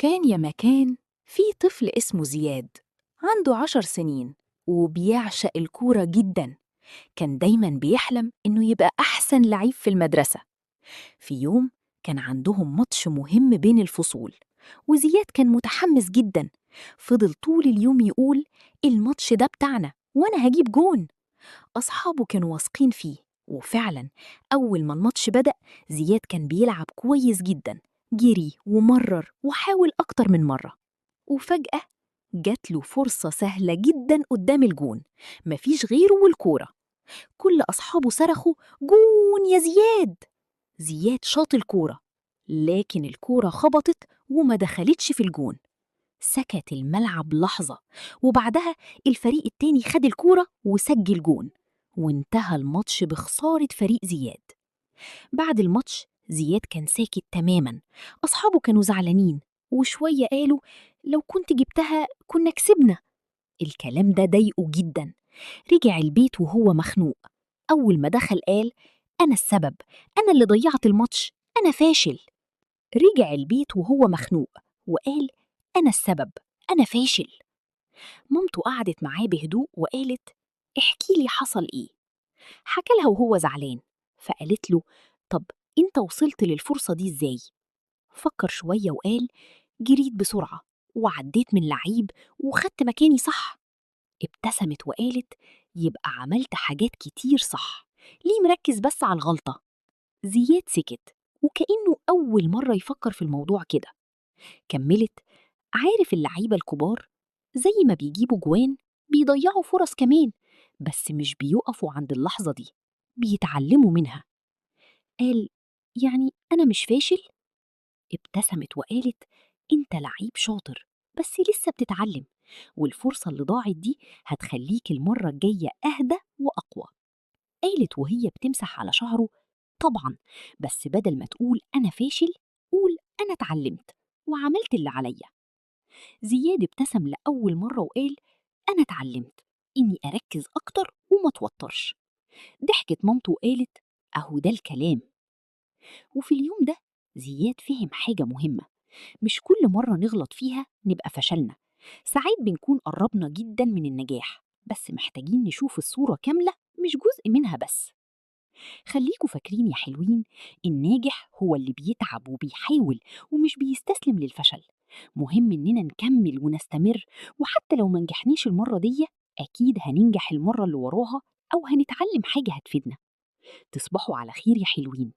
كان يا مكان في طفل اسمه زياد، عنده 10 سنين وبيعشق الكورة جدا. كان دايما بيحلم إنه يبقى أحسن لعيب في المدرسة. في يوم كان عندهم ماتش مهم بين الفصول، وزياد كان متحمس جدا. فضل طول اليوم يقول: الماتش ده بتاعنا وأنا هجيب جون. أصحابه كانوا واثقين فيه، وفعلا أول ما الماتش بدأ زياد كان بيلعب كويس جدا، جري ومرر وحاول أكتر من مرة. وفجأة جات له فرصة سهلة جدا قدام الجون، مفيش غيره والكورة. كل أصحابه صرخوا: جون يا زياد! زياد شاط الكورة، لكن الكورة خبطت وما دخلتش في الجون. سكت الملعب لحظة، وبعدها الفريق التاني خد الكورة وسجل جون، وانتهى الماتش بخسارة فريق زياد. بعد الماتش زياد كان ساكت تماما. أصحابه كانوا زعلانين، وشوية قالوا: لو كنت جبتها كنا كسبنا. الكلام ده ضايقه جدا. رجع البيت وهو مخنوق. أول ما دخل قال: أنا السبب، أنا اللي ضيعت الماتش، أنا فاشل. رجع البيت وهو مخنوق وقال: أنا السبب، أنا فاشل. مامته قعدت معاه بهدوء وقالت: احكي لي حصل إيه. حكى لها وهو زعلان، فقالت له: طب أنت وصلت للفرصة دي إزاي؟ فكر شوية وقال: جريت بسرعة وعديت من لعيب وخدت مكاني صح. ابتسمت وقالت: يبقى عملت حاجات كتير صح، ليه مركز بس على الغلطة؟ زياد سكت وكأنه أول مرة يفكر في الموضوع كده. كملت: عارف اللعيبة الكبار زي ما بيجيبوا جوان بيضيعوا فرص كمان، بس مش بيقفوا عند اللحظة دي، بيتعلموا منها. قال: يعني أنا مش فاشل؟ ابتسمت وقالت: أنت لعيب شاطر بس لسه بتتعلم، والفرصة اللي ضاعت دي هتخليك المرة الجاية أهدى وأقوى. قالت وهي بتمسح على شعره: طبعا، بس بدل ما تقول أنا فاشل قول أنا اتعلمت وعملت اللي عليا. زياد ابتسم لأول مرة وقال: أنا اتعلمت إني أركز أكتر وما توترش. ضحكت مامته وقالت: أهو ده الكلام. وفي اليوم ده زياد فهم حاجة مهمة: مش كل مرة نغلط فيها نبقى فشلنا. ساعات بنكون قربنا جدا من النجاح، بس محتاجين نشوف الصورة كاملة مش جزء منها بس. خليكوا فاكرين يا حلوين، الناجح هو اللي بيتعب وبيحاول ومش بيستسلم للفشل. مهم إننا نكمل ونستمر، وحتى لو ما نجحناش المرة دي أكيد هننجح المرة اللي وراها أو هنتعلم حاجة هتفيدنا. تصبحوا على خير يا حلوين.